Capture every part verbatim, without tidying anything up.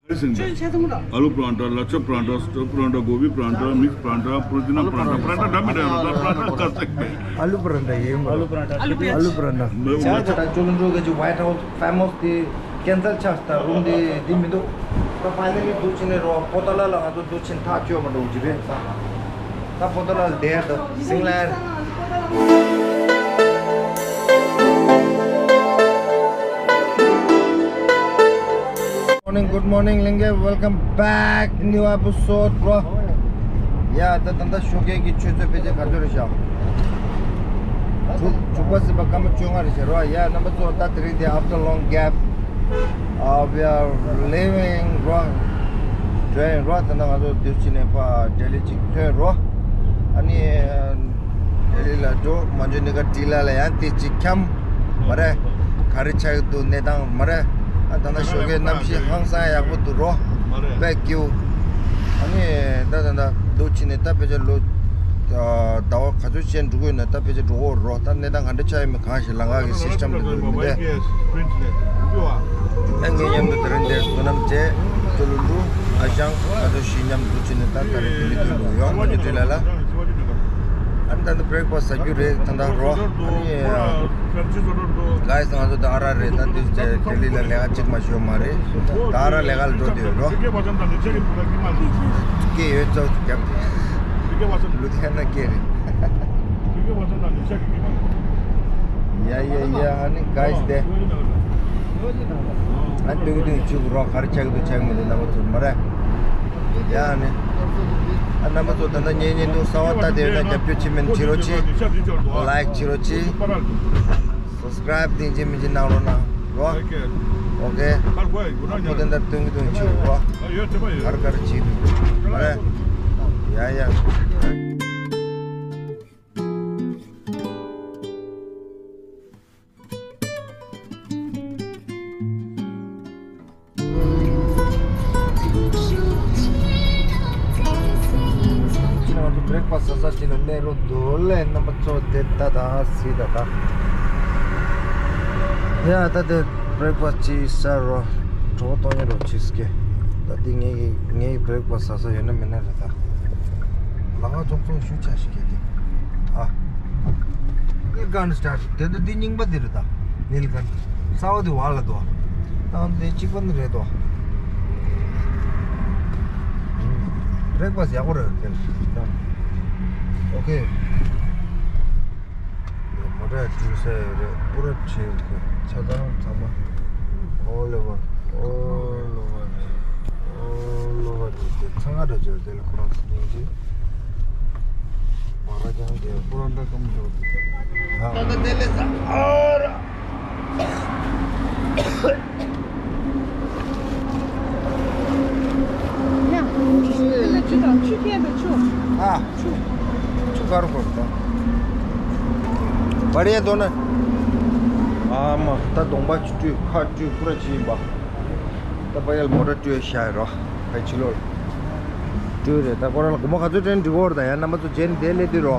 आलू परांठा, लच्छा परांठा, स्टफ परांठा, गोभी परांठा, मिक्स परांठा, पुदीना परांठा, परांठा डब्बे डब्बे, परांठा कर सकते हैं। आलू परांठा, ये आलू परांठा, आलू प्याज। आलू परांठा। मैं अच्छा, अच्छा, चलो, जो कि जो व्हाइट हाउस फेमस थी, कैंसिल छास्ता, रूम दे, दे मिदो। तो फाइनली दो चीने रो, पोतला लगा तो दो चीन था, क्यों मत हो, जिबे। ད་པོ་ཏོ་ལ་དེ་ད་སིང་ལ། Morning, good morning, ལིང་གེ། Welcome back, new episode, bro. ཡ་ད་ད་ད་ཞོགས་ཀས་ཀྱི་ཆུ་ཚོད་ཕལ་ཆེར་ག་ཚོད་རེད་ཤག་དྲུག་དྲུག་པ་ཟིན་པ་སྐར་མ་བཅོ་ལྔ་རེད་ཤག་རོ། ཡ་རྣམ་པ་ཚོ་ད་དེ་རིང་དེ་after long gap, uh, we are leaving, རོ། འགྲོ་ཡིན་རོ། ད་ལྟ་ང་ཚོ་དུས་ཕྱིན་ནས་ཕ་ལྡི་ལི་གཅིག་ཐོན་རོ། ཨ་ནི་ལྡི་ལི་ལ་འགྲོ། མ་འཇོན་ནི་ཀ་ཏི་ལ་ལ་ཡང་དེ་གཅིག་འཁྱམ་མ་རེད། ག་རེ་ཆགས་འདུག་གནས་སྟངས་མ་རེད། ཨ་ད་ལྟ་ཞོགས་ཀའི་གནམ་གཤིས་ཧང་སང་ཡག་པོ་འདུག་རོ། དཔེ་སྐྱིད། ཨ་ནི་ད་ད་ད་དུས་ཕྱིན་ནས་ད་ཕལ་ཆེར་ལོ་ཟླ་བ་ག་ཚོད་ཅན་འགྲོ་གི་ཡོད་ན། ད་ཕལ་ཆེར་འགྲོ་གི་རོ། ད་གནས་སྟངས་ག་འདྲ་ཆགས་ཡོད་མེད་གང་ཞིག་ལམ་ཁ་གི་སི་སི་ཊམ་དེ་འདུག་མི་འདུག་ད་ངེད་མཉམ་དུ་དེ་རིང་འདིར་བསོད་ནམས་བཅས། ཅོ་ལུ་ལུ། ཨ་ཞང་། ང་ཚོ་བཞི་མཉམ་དུ་ཕྱིན་ནས་ད་ད་རེས་ལྡི་ལི་ཐོན་འདུག་ཡོང་། མ་ཇུ་ཏི་ལ་ལ། ཨ་ནི་ད་ལྟ་བྷི་རེག་ཕ་སི་ཟ་རྒྱུ་རེད་ད་ལྟ་རོ། ཨ་ནི་གྷའི་སི་ང་ཚོ་ད་ཨ་ར་རེད། ད་འདི་ལྡི་ལི་ལ་ལས་ཀ་གཅིག་མ་ཞོ་མ་རེད། ད་ཨ་ར་ལས་ཀ་ལ་འགྲོ་འདོད་རོ། སྐད་ཡོད་ཙོག་རྒྱབ། ལུ་དྷི་ཡ་ན་སྐད་རེད། ཡ་ཡ་ཡ། ཨ་ནི་གྷའི་སི་དེ། ཨ་ནི་ཏུང་ཏུང་ཆུ་རོ། ག་རེ་ཆགས་འདུག་ཆགས་མི་འདུག་རྣམ་པ་ཚོ་མ་རེད། ཡ་ཨ་ནི། ཨ་རྣམ་པ་ཚོ་ད་ལྟ་ཉན་ཉན་འདུག་གསར་པ་ལྟ་བསྡད་ཡོད་ན་རྒྱབ་སྐྱོར་བྱེད་མིན་བྱེད་རོགས་གྱིས། ལའིཀ་བྱེད་རོགས་གྱིས། སབ་སི་ཀ་རའིབ་དེ་བྱེད་མི་བྱེད་གནང་རོགས་གནང་རོ། ཨོ་ཁེ། ཨོ་ཁེ། ཨ་ཁོ་དེ་འདྲ་ཏུང་ཏུང་ཆུ་རོ། གར་གར་བྱེད་འདུག་མ་རེད། ཡ་ཡ། ཁྱེད་རང་ཚོ་བྷི་རེག་ཕ་སི་ཟ་ས་ཅིག་ལ་སླེབས་རོགས་འདུག་ལེ། རྣམ་པ་ཚོ་དེ་ད་ད་སི་ད་ད། ཡ་ད་དེ་བྷི་རེག་ཕ་སི་ཅིག་ཟ་རོ། གྲོད་ཁོག་ལྟོགས་ཉེ་རོ་ཆིས་ཀེ། ད་དེ་ངའི་ངའི་བྷི་རེག་ཕ་སི་ཟ་ས་ཡོད་ན་མེད་ན་རེད་ད། ལ་ང་ཚོགས་ཚོགས་ཞུ་ཆ་ཞིག་གལ་ཏེ། ཨ། ཀི་གན་སི་ཊར་ཊི་དེ་འདི་འདི་རྙིང་པ་འདི་རེད་ད། ནིལ་གན། གསར་པ་འདི་བར་ལ་འདུག་ད་འདི་གཅིག་པ་འདི་རེད་དོ། བྷི་རེག་ཕ་སི་ཡག་པོ་རེད་དེ། ཨོ་ཁེ། མོ་ཊ་འགྲུལ་ས་ཡོད་རེད། པུ་ར་བྱེད་དགོས། ཆ་ཚང་ཚང་མ། ཨོལ་ཨོ་ཝར། ཨོལ་ཨོ་ཝར། ཨོལ་ཨོ་ཝར་དེ་ཚང་མ་འདྲ་བྱོས་དེ་ལ་ཁོ་རང་ཚོ་སྙིང་རྗེ། མ་ར་ཀྱང་དེ་པུ་ར་འདྲ་ཀམ་འཇོག་དེ། ད་ད་དེ་ལས་ས་ཨ་ར། ཡ། ཆུ་དང་ཆུ་ཁྱེར་དང་ཆུ། ཨ། ཆུ། ཆུ་ག་རུ་གོ་རུ་དང་། བར་ཡ་དོ་ན། ཨ་མ་ད་གདོང་པ་ཆུ་བཀྲུས་ཁ་བཀྲུས་པུ་ར་ཅི་ཡིན་པ། ད་པ་ཡལ་མོ་ཊ་བཀྲུས་ཤ་རོ། ཕའི་ཕྱི་ལོགས་ལ། བཀྲུས་རེད། ད་ཁོ་རང་ལ་སྒོར་མོ་ག་ཚོད་སྤྲད་ན་འགྲིག་གོ་རེད། ད་ཡ་རྣམ་པ་ཚོ་རྗེས་ནས་དེ་སླེབས་དུས་རོ།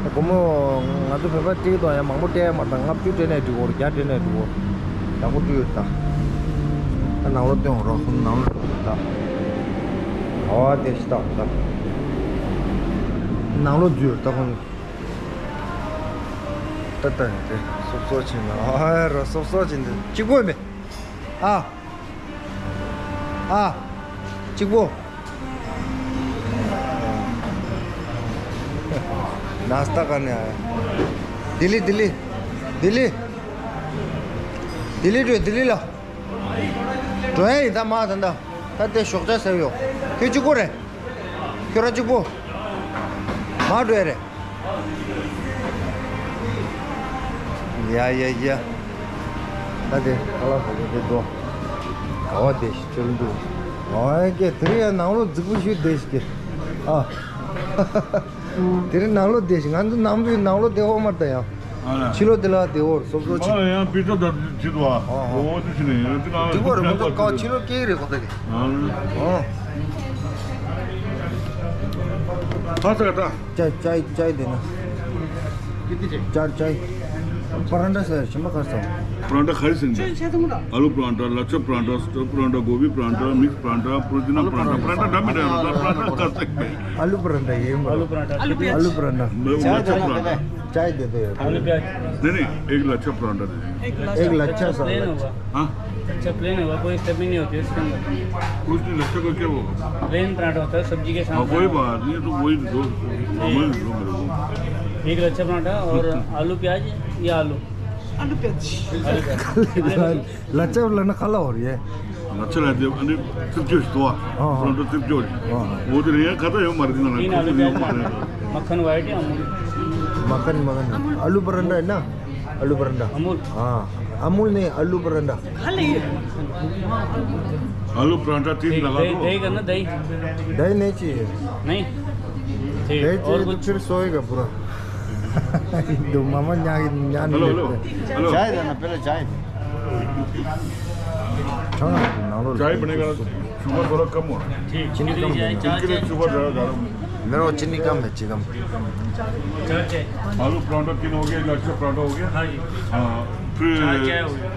ད་སྒོར་མོ་ང་ཚོ་བོད་པ་སྤྲད་དོ་ཡ་མང་པོ་སྤྲད་ཡ་མ་རེད། ད་ལྔ་བཅུ་སྤྲད་ནའི་འགྲིག་གོ་རེད། བརྒྱ་སྤྲད་ནའི་འགྲིག་གོ་རེད། ཡག་པོ་བཀྲུས་ཡོད་ད། ད་ནང་ལོགས་སྟོན་རོགས། ཁོང་ནང་ལོགས་སྟོན་ད། ཨོ་དེ་ཤི་ད་ད། ནང་ལོགས་འཛུལ་ད་ཁོང་། ད་ད་ནི་དེ་སོབ་སོབ་ཕྱིན་ན། ཨ་རོ་སོབ་སོབ་ཕྱིན་དེ་གཅིག་པོ་མེད། ཨ། ཨ། གཅིག་པོ། ནཱ་སྟ་ག་ནས་ཨ། ལྡི་ལི་ལྡི་ལི། ལྡི་ལི། ལྡི་ལི་འགྲོ་ལྡི་ལི་ལ། འགྲོ་ཡ་ཡིན་ད་མ་ད་ད། ད་དེ་ཞོགས་ཇ་ཟེར་ཡོད། ཁྱོད་གཅིག་པོ་རེད། ཁྱོད་རང་གཅིག་པོ། མ་འགྲོ་ཡ་རེད། ཡ་ཡ་ཡ། ད་དེ་ཁ་ལག་ཟ་གི་དེ་འགྲོ། ག་བ་དེ་ཞིག་ཅོལ་འདུག་ཨོ་ཀེ། དེ་རིང་ཡང་ནང་ལོགས་རྫིག་པོ་ཞིག་བསྡད་ཤིག་གེ། ཨ། དེ་རིང་ནང་ལོགས་བསྡད་ཤིག་ང་ཚོ་ནང་པའི་ནང་ལོགས་བསྡད་འོ་མར་ད་ཡང་། ཕྱི་ལོགས་དེ་ལ་བསྡད་འོ་སོབ་སོབ་ཕྱིན། ང་ཡང་པི་ཙ་ད་ཅི་འདུག་ཨ། ཨོ་ཨོ་དེ་ཕྱིན་ནས་ཡང་ཅི་གང་འགྲིག་གོ་རེད། ཁོ་ཚོ་ག་ཕྱི་ལོགས་སྐྱེལ་གི་རེད་ཁོ་ཚོ་གི། ཨ། ཨོ། ཕ་ས་ག་ད། ใจใจใจเดี๋ยวนะ ใจใจ परांठा सर, क्षमा कर सर। परांठा खाई सिंह। आलू परांठा, लच्छा परांठा, स्टफ परांठा, गोभी परांठा, मिक्स परांठा, पुदीना परांठा, परांठा डम डम, परांठा कर सकते हैं। आलू परांठा, ये बोलो। आलू परांठा। आलू प्याज। आलू परांठा। मैं वो चाय लच्छा देना परांठा। पहले। चाय दे दो यार। आलू प्याज। नहीं, नहीं, एक लच्छा परांठा दे दीजिए। एक लच्छा प्लेन होगा। हाँ? अच्छा, प्लेन होगा, कोई स्टफिंग नहीं होती उसके अंदर। कुछ नहीं, लच्छा का क्या होगा? प्लेन परांठा होता है सब्जी के साथ। हाँ, कोई बात नहीं, तो वही दो, वही दो मेरे को। एक लच्छा परांठा और आलू प्याज या आलू? आलू प्याज। आलू प्याज। लच्छा वाला ना खाला हो रही है। लच्छा ला दे, अने सिर्फ जो तो। हाँ, हाँ। परांठा सिर्फ जो। हाँ, हाँ। वो तो नहीं है, खाता है, हमारे दिन तीन आलू प्याज। मक्खन वाइट है, अमूल। मक्खन, मक्खन। आलू परांठा है ना? आलू परांठा। अमूल। हाँ, अमूल नहीं, आलू परांठा। खाली। आलू परांठा तीन ठीक, लगा दही, दो। दही करना, दही। दही नहीं चाहिए। नहीं? ठीक, दही और चाहिए तो कुछ? फिर सोएगा पूरा। तो मामा न्या, न्या नहीं हेलो, हेलो, लगता। हेलो। चाय देना, पहले चाय दे। चाय बनेगा, शुगर थोड़ा कम हो रहा है। ठीक, चीनी कम देना। इसके लिए शुगर ज़्यादा डालो। मेरे को चीनी कम है, चीनी कम। चार चाय। आलू परांठा तीन हो गया, एक लच्छा परांठा हो गया। हाँ जी। हाँ, फिर चार चाय हो गया।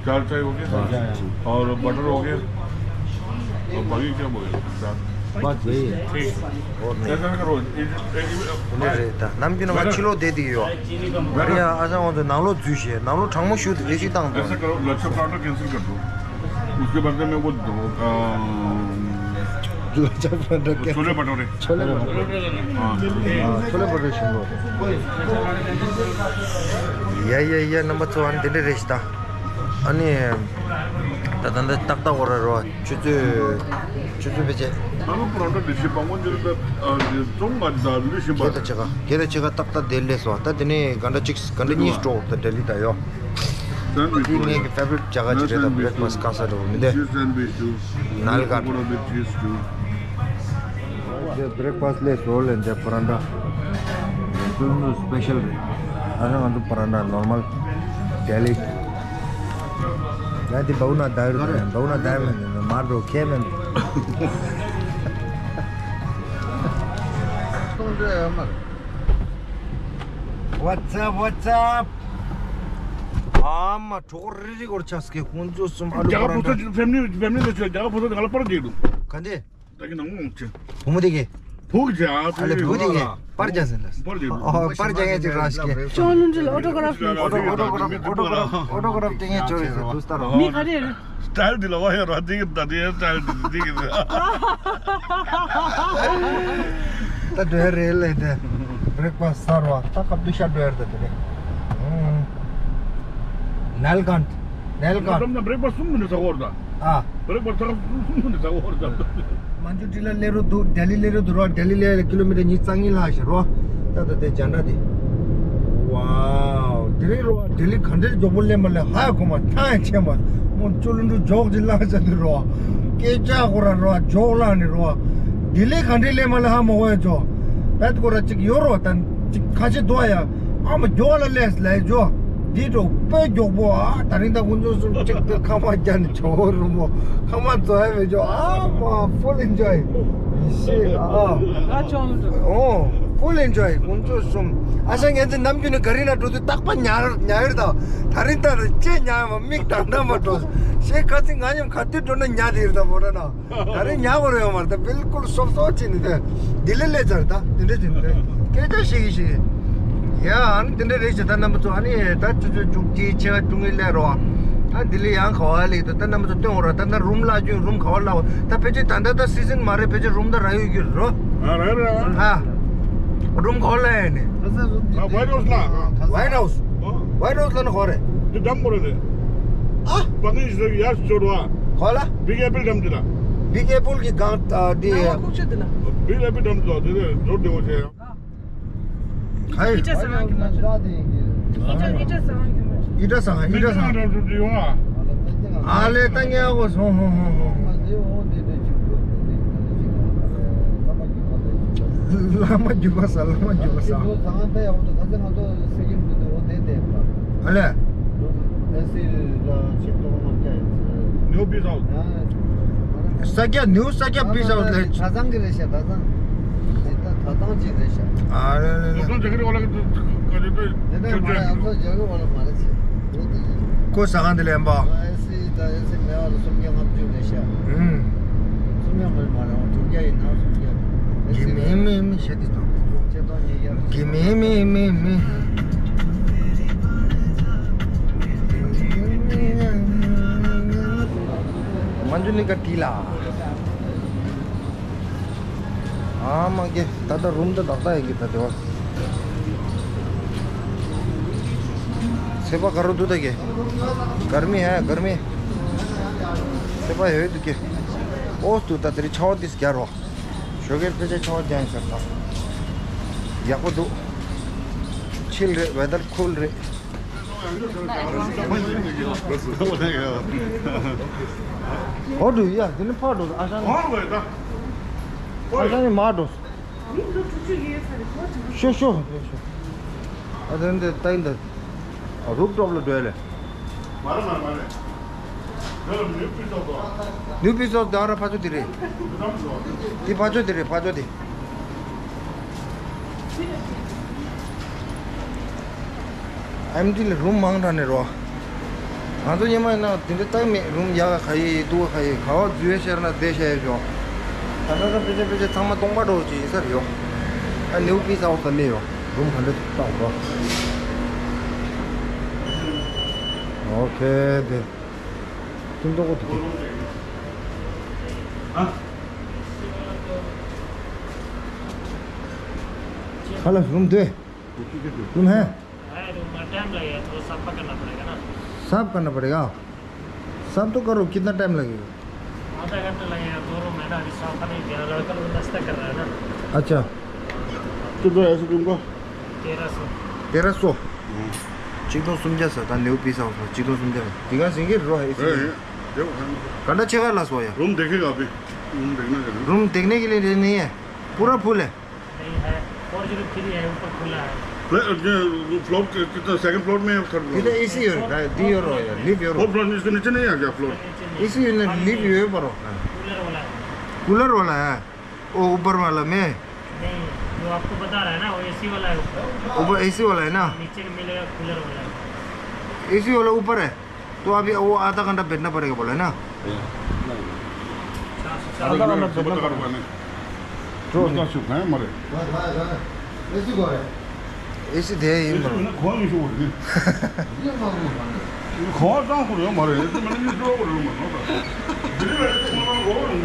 चार चाय हो गया। हाँ। और बटर हो गया। और बाकी क्या बोले? चार। बस वही है। ठीक। और नहीं। ऐसा करो, ये, ये, ये, नहीं रहता। नमकीन में छिलो दे दियो। चीनी कम। बढ़िया, ऐसा हो तो नालो जूस है, नालो ठंगमो शूट, ऐसी तंग। ऐसा करो, लच्छा परांठा कैंसिल कर दो। उसके बदले में वो दो, अ, लच्छा पराठा वो क्या? छोले भटूरे। छोले भटूरे। हाँ। हाँ, छोले भटूरे ཞིམ་པོ། ཡ་ཡ་ཡ། རྣམ་པ་ཚོ། ཨ་ནི་དེ་འདྲ་རེད་ཤག་ད། ཨ་ནི་ད་ད་འདི་ཏག་ཏག་འོ་ར་རོ། ཆུ་ཚོད་ཆུ་ཚོད་ཕལ་ཆེར། ཨ་ནི་པོ་རོ་ཊ་འདི་ཞིམ་པ་སྔོན་འཇུག་ད་ཨ་ནི་ཙོང་ང་ད་ལུས་ཞིམ་པ། སྐད་ད་ཆེ་ག་སྐད་ད་ཆེ་ག་ཏག་ཏག་དེ་ལས་སོ། ད་དེ་ནས་ག་འདྲ་གཅིག་ག་འདྲ་གཉིས་སྤྲོ་ད་ལྡི་ལི་ད་ཡོ། སེན་ཌི་ཝིཆ། འདི་ངའི་ཕེ་ཝ་རིཊ་ཇ་ག་ཅིག་རེད་ད། བྷི་རེག་ཕ་སི་ཊི་ག་ས་འགྲོ་མི་འདི། ཅིས་སེན་ཌི་ཝིཆ་ཞུ། ནལ་ག་པ་ཀོ་ཌ་བིད་ཅིས་ཞུ། བྷི་རེག་ཕ་སི་ཊི་ལས་སོ་ལེན་ཏེ་པ་རན་ཏྲ། ཁོང་ཚོ་སི་པེ་ཤལ་རེད། ཨ་ནི་ང་ཚོ་པ་རན་ཏྲ་ནོར་མལ། ལྡི་ལི། ཡ་འདི་བའུ་ན་ད་ཡོད་རེད། བའུ་ན་ད་ཡོད་མེད་མ་འགྲོ་ཁས་མེད། What's up, what's up? ཨ་མ་གྲོགས་རི་རི་སྐོར་ཆགས་ཀྱི་ཁོང་ཚོ་གསུམ་ཨ་ལུ་རྒྱ་གར་པོ་ཚོ་ཕེ་མི་ལི་ཕེ་མི་ལི་ཚོ་རྒྱ་གར་པོ་ཚོ་ང་ལ་པར་རྒྱག་འདུག་ག་འདི། ད་གི་ནང་ངོ་ཆེ། བུ་མོ་དེ་གི། བུ་གི་ཨ་ཨ་ལེ་བུ་དེ་གི། པར་རྒྱག་ཟིན་ལ། པར་རྒྱག་འདུག་ཨོ་པར་རྒྱག་ཡས་ཅིག་རག་ཤག་ཅོ་ལུན་ཏྲི་ལ་ཨོ་ཊོ་གྷ་རབ་ཨོ་ཊོ་གྷ་རབ་ཨོ་ཊོ་གྷ་རབ་ཨོ་ཊོ་གྷ་རབ་སྟེར་མཁན་ཅོ་རེད་ཟེར་འདུག་ལྟ་རོགས། མི་ག་རེ་རེད། སི་ཊའིལ་འདི་ལ་བ་ཡོད་ར། འདི་གི་ད་འདི་ཡ་སི་ཊའིལ་འདི་འདི་གི་རེད། ད་འགྲོ་ཡ་རེད་ལེ་དེ། བྷི་རེག་ཕ་སི་ཊི་གསར་བ་ད་སྐབས་དུས་ཤ་འགྲོ་ཡ་རེད་ད་དེ་རེད། ཨུམ། ནལ་གྷན། ནལ་གྷན། ད་བྷི་རེག་ཕ་སི་ཊི་གསུམ་མིན་ན་ཟ་གོ་ར་ད། ཨ། བྷི་རེག་ཕ་སི་ཊི་ད་གསུམ་མིན་ན་ཟ་གོ་ར་ད། མན་ཇུ་ཊི་ལ་སླེབས་རོགས་འདུག་ལྡི་ལི་སླེབས་རོགས་འདུག་ར། ལྡི་ལི་ལ་ཀི་ལོ་མི་ཊར་ཉིས་རྩ་གཉིས་ལྷག་ཞིག་རོ། ད་ད་དེ་ཇན་ཌ་དེ། ཝའོ། དེ་རིང་རོ། ལྡི་ལི་ག་འདྲའི་མགྱོགས་པོ་སླེབས་མ་སླེབས་ཧ་གོ་མ། ཐང་ཆད་མ། མོ་ཅོ་ལུ་འགྲོ་མགྱོགས་ཅིག་ལངས་བྱ་དེ་རོ། སྐད་ཆ་ཁོ་ར་རོ་མགྱོགས་ལངས་ནས་རོ། ལྡི་ལི་ག་འདྲའི་སླེབས་མ་སླེབས་ཧ་མ་གོ་ཡ་ཅོ། བད་ཁོ་ར་ཅིག་ཡོད་རོ། ད་ཅིག་ཁ་ཆེ་དོ་ཡ། ཨ་མ་མགྱོགས་ལ་སླེབས་ལ་ཡ་ཅོ། འདི་འགྲོ་དཔེ་མགྱོགས་པོ་ཨ། ད་རིང་ད་ཁོང་ཚོ་གསུམ་གཅིག་ཏུ་ཁ་མ་རྒྱ་ནས་ཇོ་བོ་རུ་མོ་ཁ་མ་ཙོ་ཧ་བེ་ཇོ། ཨ་མ་ཕུལ་ཨིན་ཇོའི། ཡི་ཤེས་ཨ། ཨ་ཅོང་། ཨོ། ཕུལ་ཨིན་ཇོའི་ཁོང་ཚོ་གསུམ། ཨ་ཤ་ངན་ཚེ་ནམ་རྒྱུན་ནས་ག་རི་ན་འགྲོ་དུས་རྟག་པ་ཉར་ཉར་ཡོད་ད། ད་རིང་ད་རེ་ཅེ་ཉར་མ་མིག་དང་འདྲ་མ་འགྲོ། ཤེས་ཁ་ཚིག་ང་མཉམ་ག་དུས་འགྲོ་ན་ཉར་དེ་ཡོད་ད་མོ་ར་ན། ད་རེས་ཉག་པོ་རེད་ཡོད་མ་རེད། ད་བིལ་ཀུལ་སོབ་སོབ་བྱས་ནས་ད་ལྡི་ལི་སླེབས་ཚར། ད་དེ་འདྲ་བྱས་ནས་ད་སྐད་ཆ་བཤད་ཀྱི་བཤད་ཀྱི། ཡ་ཨ་ནི་དེ་འདྲ་རེད་ཤག་ད་རྣམ་པ་ཚོ་ཨ་ནི་ད་ཆུ་ཚོད་བཅུ་གཅིག་ཕྱེད་ཀ་བཅུ་གཉིས་སླེབས་རོགས། ད་ལྡི་ལི་ཡང་ག་བ་སླེབས་འདུག་ད་རྣམ་པ་ཚོ་སྟོན་འོ་ར། ད་ད་རུམ་བརླག་རྒྱུ་རུམ་ག་བ་བརླག་པ། ད་ཕལ་ཆེར་ད་ལྟ་ད་སི་ཛན་མ་རེད། ཕལ་ཆེར་རུམ་ད་རག་ཡོད་རྒྱུ་རེད་རོ། ཨ་རེད་རེད། ཨ་རུམ་ག་བ་བརླག་ཡ་ནི། ཨ་ཝའིཊ་ཧའུ་སི་ལ། ཝའིཊ་ཧའུ་སི། ཨ་ཝའིཊ་ཧའུ་སི་ལ་ནི་ག་བ་རེད། འདི་འགྲམ་ག་བ་རེད། ཨ་པ་ནི་ཡར་ཤོར་བ། ག་བ་ལ། བིག་ཨེ་པལ་འགྲམ་འདི་ལ། བིག་ཨེ་པལ་གྱི་སྒང་ཨ་འདི། ནང་ཁུག་ཆུ་འདི་ལ། བིག་ཨེ་པལ་འགྲམ་འདི་ལ། འདི་རེད། འགྲོ་བདེ་བོ་བྱས། ཧའི། ཨི་ཏྲ་སང་གི་མ་ཅོ། ཨི་ཏྲ་ཨི་ཏྲ་སང་གི་མ་ཅོ། ཨི་ཏྲ་སང་ཨི་ཏྲ་སང་། འགྲམ་འགྲམ་འདི་ཡོང་ཨ། ཨ་ལེ་ད་ངས་ཨ་གོ་སོང་། ཧོ་ཧོ་ཧོ། བླ་མ་རྒྱུད་པ་ས། བླ་མ་རྒྱུད་པ་ས། ཨ་ལེ། ནིའུ་པིས་ཧའུ་སི། ས་སྐྱ་ནིའུ་ས་སྐྱ་པིས་ཧའུ་སི་ལ། གྲྭ་ཚང་གི་རེད་ཤག་གྲྭ་ཚང་། ད་གྲྭ་ཚང་ཅིག་རེད་ཤག་ཨ་ལེ་ལེ་ལེ། དེ་ནས་མ་རེད། ཨ་ཚོ་རྒྱག་གི་བ་ལ་མ་རེད་ཚེ། འོ་དེ་ཡིན། ཁོ་ཟ་ཁང་དེ་ལེན་པ། ཨེ་སི་ད་ཨེ་སི་མེད་བ་ལ་སུམ་བརྒྱ་ལྔ་བཅུ་རེད་ཤག་ཨུམ། སུམ་བརྒྱ་མ་རེད། མ་རེད། དྲུག་བརྒྱ་ཡིན་ན་སུམ་བརྒྱ། ཨེ་སི་གི་མེ་མེ་མེ་ཞེས་དེ་དང་། ཆེ་མཐོང་ཉིས་བརྒྱ། གི་མེ་མེ་མེ་མེ། མ་འཇུ་ནི་ཀ་ཏི་ལ། ཨ་མ་གེ་ད་ལྟ་རུམ་ད་ཏག་ཏག་ཡིན་གི་ད་དེ་བ། སེ་པ་ག་རུ་འདུག་ད་གེ། གར་མི་ཧ་གར་མི། སེ་པ་ཡོད་འདུག་གེ། ཨོ་འདུག་ད་དེ་རི་ཆའོ་དིས་རྒྱ་རོ། ཞོགས་ཀས་ཕལ་ཆེར་ཆའོ་རྒྱ་ཡིན་ཤག་ད། ཡག་པོ་འདུག་ཆིལ་རེད། ཝེ་དར་ཁུལ་རེད། ཨོ་འདུག་ཡ་དེ་ནི་ཕར་འགྲོ་ཨ་ཞང་ནི། ཨ་ཞང་ནི་མར་འགྲོ། ཤོ་ཤོ་ཤོ། ཨ་དེ་འདི་ལྟ་ཡིན་ད། རུབ་ཊོབ་ལ་འགྲོ་ཡ་ལེ། མ་རེད་མ་རེད་མ་རེད། དེ་ལ་ནིའུ་པི་སོག་ཏོ། ནིའུ་པི་སོག་ཏོ་ཨ་ར་ཕ་ཚོ་དེ་རེད། དེ་ཕ་ཚོ་དེ་རེད་ཕ་ཚོ་དེ། ཨེམ་ཌི་ལ་རུམ་མང་དྲགས་ནས་རོ། ང་ཚོ་སྔོན་མ་ཡིན་ན་དེ་འདྲ་བཏགས་མེད། རུམ་ཡག་ག་ཡི་སྡུག་ག་ཡི་ག་བ་འཛུལ་ཤར་ན་བསྡད་ཤར་ཡོད་ཅོ། ད་ལྟ་ད་ཕལ་ཆེར་ཕལ་ཆེར་ཚང་མ་སྟོང་པ་འགྲོ་ཅིག་ཡིན་ས་རེད་ཡོ། ཨ་ནིའུ་པི་སོག་ཏོ་མེད་ཡོ། རུམ་ག་འདྲ་བཏགས་འགྲོ། ཨོ་ཁེ་དེ། ཁྱིམ་ཐོག་གོ་དེ། ཨ། ཁ་ལ་རུམ་དེ། རུམ་ཧེ། है रूम में टाइम लगेगा, थोड़ा साफ करना पड़ेगा ना। साफ करना पड़ेगा। साफ तो करो, कितना टाइम लगेगा? आधा घंटा लगेगा, दो रूम है ना, अभी साफ नहीं किया, लड़का लोग नाश्ता कर रहा है ना। अच्छा। तो दो ऐसे रूम को तेरह सौ। तेरह सौ। हम्म। चीजों समझा सर, था न्यू पीस हाउस में चीजों समझा। दिखा सिंगे रो है इसी। ए, ए, देखो, हाँ। कंडा छेगा लास होया। रूम देखेगा अभी। रूम देखना जरूर। रूम देखने के लिए नहीं है, पूरा फुल है। नहीं है, फोर ज़ीरो थ्री है, ऊपर खुला है। फ्लैट, ये, वो फ्लोर के, कितना, सेकंड फ्लोर में है, थर्ड फ्लोर में? इधर एसी हो रहा है, दी हो रहा है, लिव हो रहा है। फोर्थ फ्लोर में इसके नीचे नहीं आ गया फ्लोर? नीचे नहीं। एसी ने लिव हो पर। कूलर वाला है। कूलर वाला है, वो ऊपर वाला में? नहीं, जो आपको बता रहा है ना, वो एसी वाला है ऊपर। ऊपर एसी वाला है ना? नीचे में मिलेगा कूलर वाला है। एसी वाला ऊपर है। तो अभी वो आधा घंटा बैठना पड़ेगा बोला है ना? आधा घंटा बैठना पड़ेगा। तो मतलब चुप है मरे। ऐसी दे ही मरो। खोल नहीं छोड़ दे। खोल तो खोल मरे। तो मैंने ये दो बोल मरो।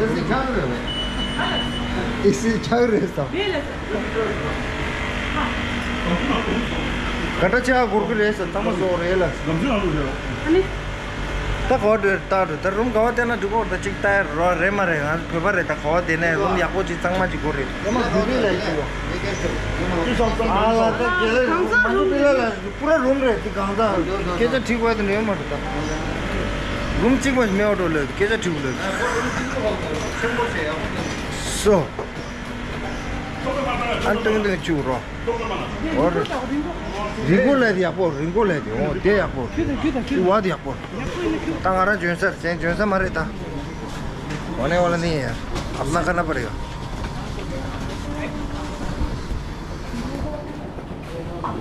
ऐसी क्या करे? ऐसी क्या करे सब? ག་འདྲ་ཆགས་སྒོར་གི་རེད་ཟེར་ཐང་མ་བཟོ་རེད་ལ། ཨ་ནི། ད་གོ་འདྲ་ལྟ་འདྲ་ད་རུམ་ག་བ་བལྟས་ན་འགྲིག་གོ་ད་ཅིག་ལྟ་ཡ་རོ་རེད་མ་རེད། ང་བོད་པ་རེད། ད་གོ་བ་དེ་ནས་རུམ་ཡག་པོ་ཅིག་གཙང་མ་ཅིག་དགོས་རེད། ཨ་ལ་ད་རྒྱལ་ལ་རུམ་མ་འདུག་པི་ལ་ལ་པུ་ར་རུམ་རེད། དེ་གང་ད་སྐད་ཆ་དྲིས་དགོས་དེ་འདྲ་ཡོད་མ་རེད། ད་རུམ་གཅིག་པ་མེད་པ་འགྲོ་ལ་སྐད་ཆ་དྲིས་དགོས་ལ། སོ། ཨ་ཏིང་ཏིང་བཅུག་རོ། འོ་རེད། རིང་པོ་ལས་ཡག་པོ། རིང་པོ་ལས་དེ་འོ་དེ་ཡག་པོ། ཁྱོད་དང་ཁྱོད་དང་ཁྱོད། བ་དེ་ཡག་པོ། ད་ང་རང་འཇོན་སར་ཟན་འཇོན་ས་མ་རེད་ད། འོ་ནས་འོ་ལ་ནི་ཡ་ཨབ་ན་ཁ་ན་པ་རེད་ཡ།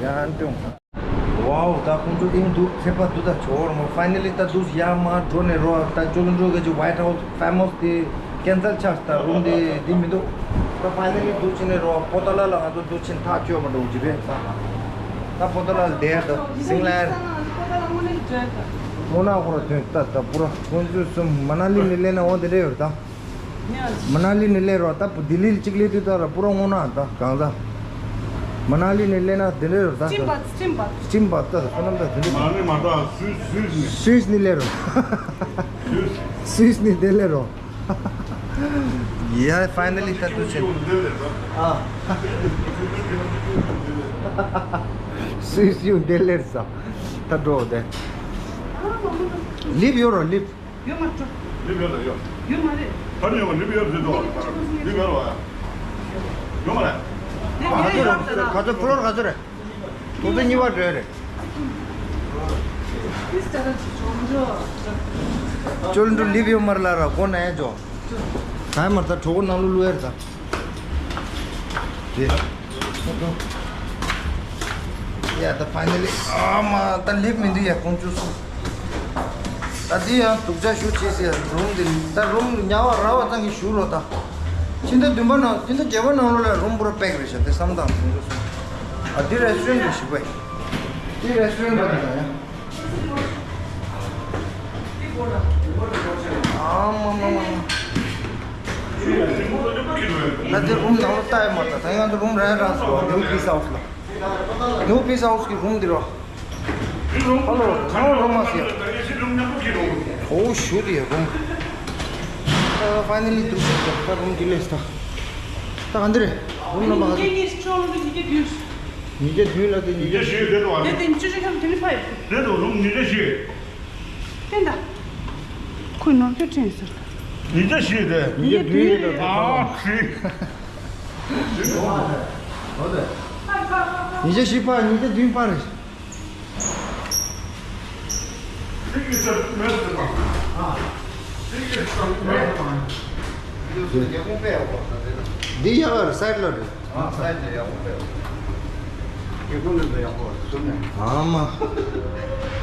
ཡ་ཏུང་། ཝའོ། ད་ཁོང་ཚོ་ཨིན་འདུག་ཚེ་པ་འདུག་ད་ཇོ་བོར་མོ་ཕའི་ནལ་ལི་ད་འདུག་ཡར་མར་འགྲོ་ནས་རོ། ད་ཅོ་ལུ་འགྲོ་གི་ཅིག་ཝའིཊ་ཧའུ་སི་ཕེ་མོ་སི་དེ་ཀེན་སལ་ཆགས་ད་རུམ་དེ་འདི་མི་འདུག་ད་ཕའི་ནལ་ལི་འདུག་ཕྱིན་ནས་རོ། པོ་ཏ་ལ་ལ་ང་ཚོ་འདུག་ཕྱིན་ཐག་ཆོད་མ་འགྲོ་ཅི་བས་ད། ད་པོ་ཏ་ལ་ལ་དེ་ད་སིང་ལར། མོ་ན་ཁོ་ར་དོན་ད་ད་པུ་ར་ཁོང་ཚོས་སུ་མ་ན་ལི་ནས་སླེབས་ན་འོ་དེ་འདྲ་ཡོད་རེད་ད། མ་ན་ལི་ནས་སླེབས་རོགས། ད་བུ་ལྡི་ལི་གཅིག་སླེབས་དུས་ད་ར་པུ་ར་སྔོ་ན་ད་གང་ཟ། མ་ན་ལི་ནས་སླེབས་ན་དེ་འདྲ་ཡོད་ད། སྤྲིན་པ་སྤྲིན་པ། སྤྲིན་པ་ད་ཁོ་རྣམ་ད་དེ་འདྲ། མ་ནི་མ་ད་སུད་སུད་ནས། སུད་ནས་སླེབས་རོགས། སུད་ནས་དེ་སླེབས་རོགས། ཡ་ཕའི་ནལ་ལི་ད་དུ་ཆེན། ཨ། སུད་སུད་དེ་སླེབས་ས། ད་འགྲོ་དེ། ལིབ་ཡོད་རོགས་ལིབ། ཡོད་མ་འགྲོ། ལིབ་ཡོད་ལ་ཡོད། ཡོད་མ་རེད། ཕ་ནི་ཡོད་ལིབ་ཡོད་ཟེར་དོ། ལིབ་ཡོད་ལ་ཡོད་མ་རེད། ལིབ་ཡོད་ཡོད་ལ། ག་ཚོད་ཕུ་ལོར་ག་ཚོད་རེད། ཐོག་ཚད་གཉིས་པ་འགྲོ་རེད། ཅོལ་འགྲོ་ལིབ་ཡོད་མ་རེད་ལ་ར་གོ་ན་ཡ་ཇོ། ག་ཡ་མ་རེད་ད་གྲོགས་པོ་ནང་ལོ་ལུ་ཡ་རེད་ད། དེ། ཡ་ད་ཕ་ནི་ལི་ཨ་མ་ད་སླེབས་མི་འདུག་ཡ། དཀོན་མཆོག་གསུམ། ད་འདི་ཡང་སྡུག་ཅག་ཞུ་བྱེད་ཟེར་རུམ་འདི་ད་རུམ་ཉར་བ་རག་པ་ཙང་གི་ཞུ་རོགས་ད། ཕྱི་ཟླ་བདུན་པ་ནང་ཕྱི་ཟླ་བརྒྱད་པ་ནང་ལོགས་ལ་རུམ་པུ་ར་པེག་རེད་ཤག་དེ་བསམ་སྟངས་དཀོན་མཆོག་གསུམ། ཨ་འདི་རེ་སི་ཊོ་རན་རེད་ཞུ་བས། འདི་རེ་སི་ཊོ་རན་རེད་ད་ཡ། ཨ་མ་མ་མ་མ། ད་དེ་རུམ་ནང་ལོགས་ལྟ་ཡ་མ་ད་ད་ཡང་དེ་རུམ་རག་རག་སོང་། ནིའུ་པིས་ཧའུ་སི་ལ། ནིའུ་པིས་ཧའུ་སི་གི་རུམ་འདི་རོ། ཧ་ལོ་ཧ་ལོ་རོ་མ་སི། ཨོ་ཞུ་དེ་རུམ། ཨ་ཕ་ནི་ལི་དུ་ད་རུམ་འདི་ལས་ད། ད་ག་འདི་རེད། རུམ་ནམ་བར་ག་ཚོད། ཉིས་བརྒྱ་བདུན་ལ་དེ་ཉིས་བརྒྱ་བཞི་ཡོད་དེ་བ། དེ་དེ་ཉི་ཤུ་ཞིག་གམ་དེ་ནི་ཕ་ཡོད། དེ་དུ་རུམ་ཉིས་བརྒྱ་བཞི། ཕན་ད། ཁོས་ནོར་སྐྱོ་དྲན་ཟེར། ཉིས་བརྒྱ་བཞི་དེ། ཉིས་བརྒྱ་བདུན་ཡོད་དེ། ཨ་ཁྲི། ཉིས་བརྒྱ་བཞི་ཕ་ཉིས་བརྒྱ་བདུན་ཕ་རེད། འདི་ཡག་རེད་སའི་ཌི་ལ་རེད། ཨ་མ།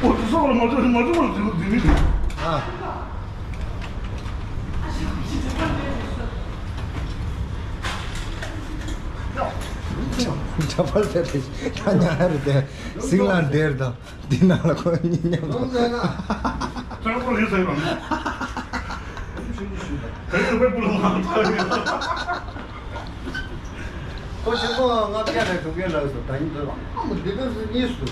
ཨོ་དེ་སོགས་ལ་མ་ཚོད་མ་ཚོད་མ་ཚོད་འདི་ནི། ཨ། འདྲ་པར་དེ་རེད་ད་ཉག་རེད་དེ། སིང་ལ་འདེར་དང་། འདི་ནང་ལ་ཁོ་གཉིས་མཉམ་དུ། ལོངས་མཛད་ན། ཁྱོད་པོ་ཡིན་ཟེར་བ། ཁྱོད་ཚོ་པའི་པུ་ལོ་མང་དྲགས་ཡོད། ཁོ་ཆེན་པོ་ལྔ་བརྒྱ་ནས་དྲུག་བརྒྱ་ལ་སོ་ད་ཉིན་ཚོད་ལ་ཨ་མ་འདི་དུས་སུ་གཉིས་སུ།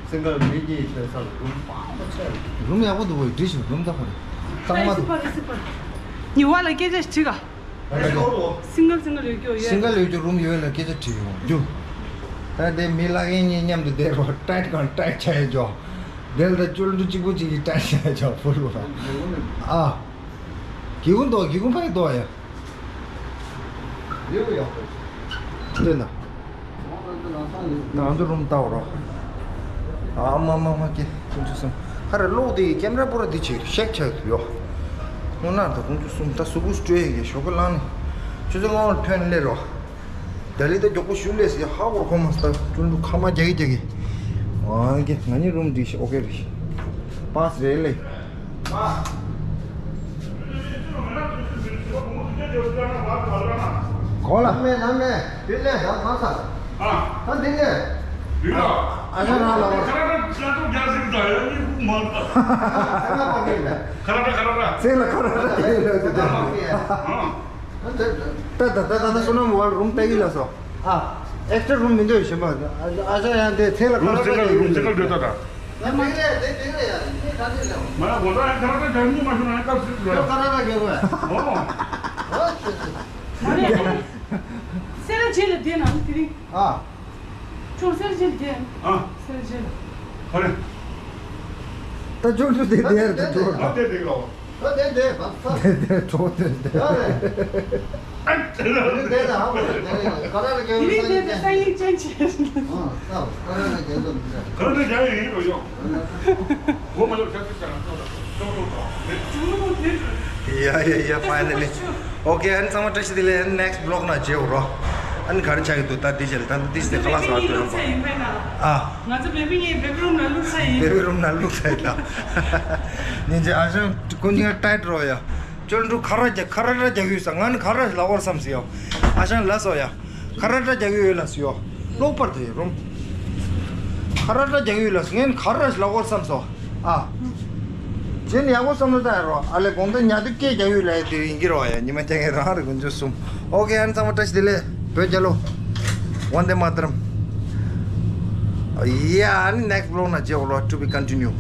སིང་གལ་མི་གཉིས་བྱས་ས་ལ་རུམ་སྤང་པོ་ཆེ། རུམ་ཡག་པོ་འདུག་བོ་འདི་ཞིག་རུམ་ད་ཧོ་རེ། གཙང་མ་འདུག་ཨེ་སི་པ་ཨེ་སི་པ། ཉི་བ་ལ་སྐད་ཆ་དྲིས་ག་སིང་གལ་སིང་གལ་ཡོད་ཀྱོ་ཡོད། སིང་གལ་ཡོད་ཀྱོ་རུམ་ཡོད་ལ་སྐད་ཆ་དྲིས་ཡོང་རྒྱུ། ད་དེ་མི་ལག་ཡིན་གཉིས་མཉམ་དུ་བསྡད་རོགས་ཏའིཊ་གང་ཏའིཊ་ཆགས་ཡོད་ཀྱོ། དེ་ལ་ད་ཅོལ་འདུ་གཅིག་པུ་གཅིག་གིས་ཏའིཊ་ཆགས་ཡོད་ཀྱོ་ཕུལ་བ། ཨ། སྒེའུ་ཁུང་དོ་སྒེའུ་ཁུང་ཕ་གི་དོ་ཡ། ཡོད་ཡོད། དེ་ན། ང་ཚོ་རུམ་ལྟ་བ་རོགས། ཨ་མ་མ་མ་ཀེ་ཀུན་སྤྱོད་གསུམ། ཧ་ར་གློག་དེ་ཀེམ་ར་པོ་ར་དེ་ཆེ་ཤེག་ཆགས་ཡོད། དངོས་གནས་ད་ཀུན་སྤྱོད་གསུམ་ད་གཟུགས་པོ་སྤྲོད་ཡས་ཀྱི་ཞོགས་ཀ་ལངས་ནས། ཆུ་ཚོད་ལྔ་པར་ཐོན་ནས་སླེབས་རོགས། ད་ལི་ད་མགྱོགས་པོ་ཞུ་ལས་སི་ཧ་གོར་ཁོ་མ་སྟ་ཀུན་སྤྱོད་ཁ་མ་རྒྱག་གི་རྒྱག་གི། ཨང་ཀེ་ང་གཉིས་རུམ་འགྲིག་ཤི་ཨོ་ཀེ་རེད། པཱ་སི་རེད་ལེ། གོ་ལ། ནམ་མེད་ནམ་མེད་དེ་ལས་ད་མ་ས། ཨ། ད་འདི་ནས། ཡུལ་ལ། ཨ་ཞང་རང་ལ་བ། ཁ་ར་ཁ་ར་རྒྱ་ཟིག་ད་ཡ་གཉིས་ཁུག་མང་ད། ཁ་ར་པ་གིན་ད། ཁ་ར་ཁ་ར་ཁ་ར། ཚེ་ལ་ཁ་ར་ཁ་ར་དེ་ལ་དེ་ད། ཨ། ད་ད་ད་ད་སོ་ནམ་བར་རུམ་ཏེ་གི་ལ་སོ། ཨ། ཨེག་སི་ཊ་ར་རུམ་མི་འདོད་ཞེན་པ། ཨ་ཞང་ཡང་དེ་ཚེ་ལ་ཁ་ར་ཁ་ར་དེ་ཡོད་ལ། ཚེ་ལ་འདོད་ད་ད། ཡ་མ་རེད་དེ་དེ་རེད་ཡ་ཡིན་ད་དེ་ལ། མ་ཡ་གོ་ད་ཡ་ཁ་ར་ཁ་ར་གྱ་གཉིས་མ་ཤོད་ན་ཡ་སྐབས་སུ་ཁྱོད་ཁ་ར་ཁ་ར་གྱ་གོ་ཡ། ཨོ། ཨོ་ཤེ་ཤེ། མ་རེད། སེ་ར་བྱེས་ལ་བསྡད་ན་དེ་རིང་། ཨ། ཁྱོད་སེར་ཆེན་དེ། ཨ། སེར་ཆེན། ཧ་རེ། ད་ཅོག་ཅོག་དེ་དེར་དུ་འགྲོ། ཨ་དེ་དེ་ལོ། ད་དེ་དེ་བབས་ས། དེ་དེ་ཅོག་དེ་དེ། ཡ་རེ། ཨ་དེ་ལོ། དེ་དེ་ད་ཧ་གོ་རེ་དེ་རེ་ཀ་ར་ལ་རྒྱལ་དེ་ལོ་རེད་དེ་དེ་ས་ཡིན་ཅན་ཆེ། ཨ་ད་ཀ་ར་ལ་རྒྱལ་དུ་མི་འདྲ། ཀ་ར་ལ་རྒྱལ་ཡིན་རོ་ཡོ། གོ་མ་ལོ་ཤ་ཚིག་ཅང་ཅོག་ཅོག་ཅོག་ཅོག་ཡ་ཡ་ཡ་ཕའི་ནལ་ལི། ཨོ་ཀེ་ཨ་ནི་ཚང་མ་བཀྲ་ཤིས་བདེ་ལེགས། ནེག་སི་ཊི་བི་ལོག་ན་མཇལ་འོ་རོ། ཨ་ནི་ག་རེ་ཆགས་ཀྱི་འདུག་ད་འདི་བྱས་ལ་ད་འདི་བྱས་ཁ་ལག་ཟ་བ་སྤྲོད་ཡོང་པ། ཨ། ང་ཚོ་བེ་བི་ངའི་བེ་བི་རུམ་ནང་བླུགས་ཚར་ཡིན། བེ་བི་རུམ་ནང་བླུགས་ཚར་ཡིན་ད། ཉིན་བྱེད་ཨ་ཞང་ཀུན་ཉིན་ཏའིཊ་རོ་ཡ། ཅོལ་འབྲུ་ཁ་ར་རྒྱ་ཁ་ར་ར་རྒྱག་གི་ཡོད་ས། ང་ནི་ཁ་ར་ལ་བོར་བསམ་སི་ཡོ། ཨ་ཞང་ལ་སོ་ཡ། ཁ་ར་ར་རྒྱག་གི་ཡོད་ལ་སི་ཡོ། ལོག་པར་དེ་རུམ། ཁ་ར་ར་རྒྱག་གི་ཡོད་ལ་སི་ངས་ཁ་ར་ལ་བོར་བསམ་སོ། ཨ། ཅན་ཡག་པོ་བསམ་བློ་བཏང་ཡ་རོ། ཨ་ལེ་དགོང་དག་ཉལ་དུས་སྐད་རྒྱག་ཡོད་ལ་ཡ་དེ་ཡིན་གྱི་རོ་ཡ། ཉི་མ་རྒྱག་ཡ་རང་རེ་ཀུན་སྤྱོད་གསུམ། ཨོ་ཀེ་ཨ་ནི་ཚང་མ་བཀྲ་ཤིས་བདེ་ལེགས། བོད་རྒྱལ་ལོ། ཝན་དེ་མ་ཏརམ། ཡ་ཨ་ནི་ནེག་སི་ཊི་བི་ལོག་ན་མཇལ་འོ་རོ། To be continue།